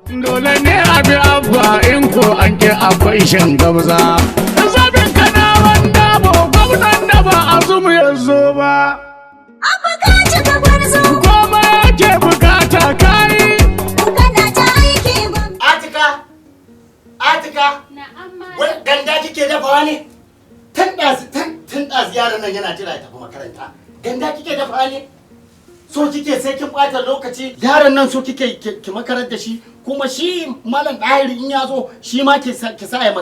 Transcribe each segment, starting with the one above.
Dole ne a bi Abba, in ko an ki akwai shan gabza. Zabin kana wanda bo gwamnan da ba a zumu yanzu ba. Abba, ka cika gwarzo. Komai yake bukata kayi. Kana ta aiki, gwamna. Atika! Atika! Na'am. Wai ganda kike dafawa ne? Tun ɗazu, tun ɗazu yaron nan yana jira ya tafi makaranta. Ganda kike dafawa ne? So kike sai kin ɓata lokaci yaron nan, so kike ki makarar da shi, kuma shi Malam Ɗahiri in ya zo shi ma ki sa ya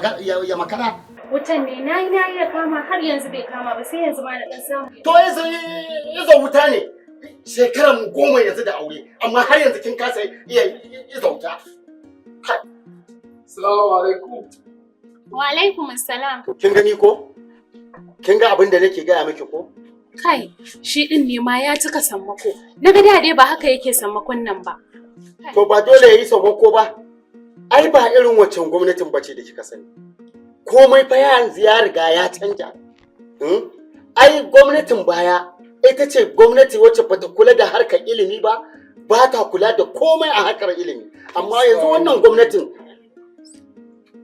makara. Wutan ne na yi na iya kama, har yanzu bai kama ba, sai yanzu ma na dan samu. To iza wuta ne. Shekaran mu 10 yanzu da aure, amma har yanzu kin kasa iya iza wuta. Salamu alaikum. Wa alaikum assalam. Kin gani ko? Kin ga abin da nake gaya miki ko? Kai, shi din ne ma ya cika sammako. Na ga da dai ba haka yake sammakon nan ba. To ba dole ya yi sammako ba. Ai ba irin waccan gwamnatin bace da kika sani. Komai fa yanzu ya riga ya canja. Ai gwamnatin baya ita ce gwamnati wacce bata kula da harkar ilimi ba, ba ta kula da komai a harkar ilimi. Amma yanzu wannan gwamnatin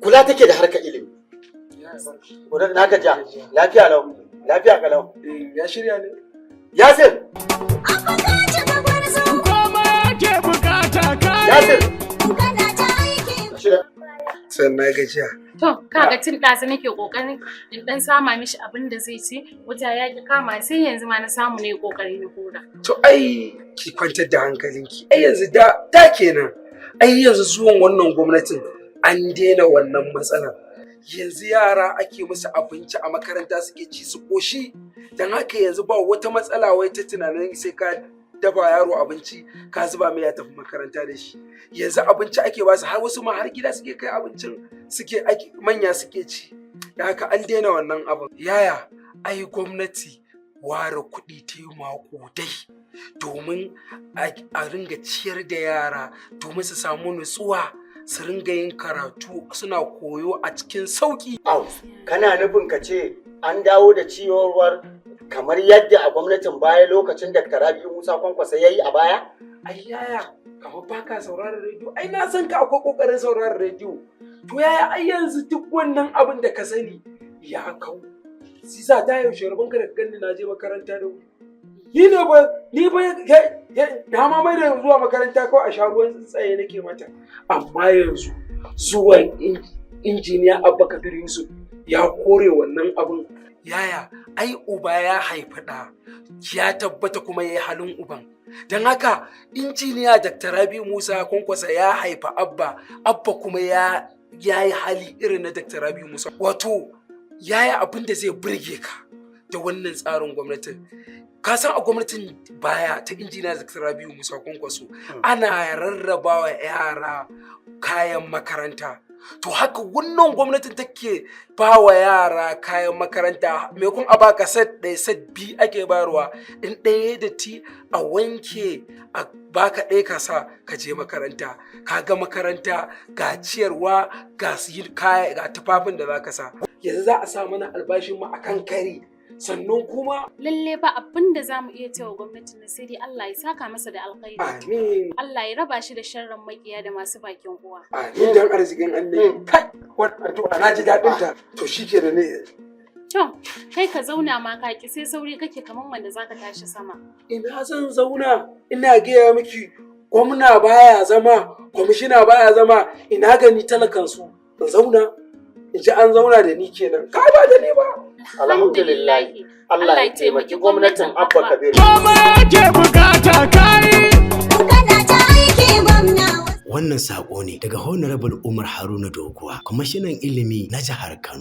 kula take da harkar ilimi. Na gajiya, lafiya lau, lafiya kalau. Ya shirya ne? Yasir, Abba, ka cika gwarzo. Komai yake bukata kayi. Yasir. Kana ta aiki. Shirya. Sannan gajiya. To, kaga tun ɗazu nake ƙoƙarin in ɗan sama mishi abin da zai ci, wuta ya ƙi kama, sai yanzu ma na samu ne ƙoƙari na hura. To ai ki kwantar da hankalinki. Ai yanzu da kenan. Ai yanzu zuwan wannan gwamnatin an daina wannan matsalar. Yanzu yara ake musu abinci a makaranta suke ci su koshi. Don haka yanzu ba wata matsala wai ta tunanin sai ka dafa yaro abinci ka zuba mai ya tafi makaranta da shi. Yanzu abinci ake basu, har wasu ma har gida suke kai abincin, suke ake manya suke ci. Da haka an daina wannan abin. Yaya, ai gwamnati ware kuɗi ta yi maƙudai domin a ringa ciyar da yara, domin su samu nutsuwa su ringa yin karatu suna koyo a cikin sauƙi. Au, kana nufin ka ce an dawo da ciyarwar kamar yadda a gwamnatin baya lokacin Dr. Rabi'u Musa Kwankwaso ya yi a baya? Ai yaya, kamar baka sauraron rediyo, ai na san ka akwai kokarin sauraron rediyo. To yaya, ai yanzu duk wannan abin da ka sani ya kau. Sisa ta yaushe rabon ka da ganni na je makaranta da wuri? Ni ne ba ni ba na ma mai da zuwa makaranta kawai a sha ruwan tsuntsaye nake mata. Amma yanzu zuwan Injiniya Abba Kabir Yusuf ya kore wannan abin. Yaya, ai uba ya haifi ɗa ya tabbata kuma ya yi halin uban. Don haka Injiniya Dr. Rabi Musa Kwankwasa ya haifa Abba, Abba kuma ya yi hali irin na Dr. Rabi Musa. Wato ya yi abin da zai burge ka da wannan tsarin gwamnatin. Ka san a gwamnatin baya ta Injiniya Dr. Rabi Musa Kwankwaso ana rarrabawa yara kayan makaranta. To haka wannan gwamnatin take ba wa yara kayan makaranta. Maimakon a baka set ɗaya, set biyu ake bayarwa. In ɗaya da ti a wanke a baka ɗaya ka sa ka je makaranta. Ka ga makaranta, ga ciyarwa, ga yin kaya, ga tufafin da za ka sa. Yanzu za a sa mana albashin mu akan kari, sannan kuma Lalle ba abin da za mu iya cewa gwamnatin nan sai dai Allah ya saka masa da alkhairi. Amin. Allah ya raba shi da sharrin makiya da masu bakin uwa. Amin, dan arzikin Annabi. Kai, wannan addu'a na ji daɗin ta. To shikenan ne. To, kai ka zauna ma ka ki, sai sauri kake kaman wanda zaka tashi sama. Ina zan zauna? Ina gaya miki, gwamna baya zama, kwamishina baya zama, ina gani talakan su in zauna? In ji an zauna da ni kenan, ka ba da ni ba. Alhamdulillah. Allah ya taimaki gwamnatin Abba Kabir. Komai ake bukata kayi. Kana ta aiki, gwamna. Wannan saƙo ne daga Honorable Umar Haruna Doguwa, kwamishinan ilimi na jihar Kano.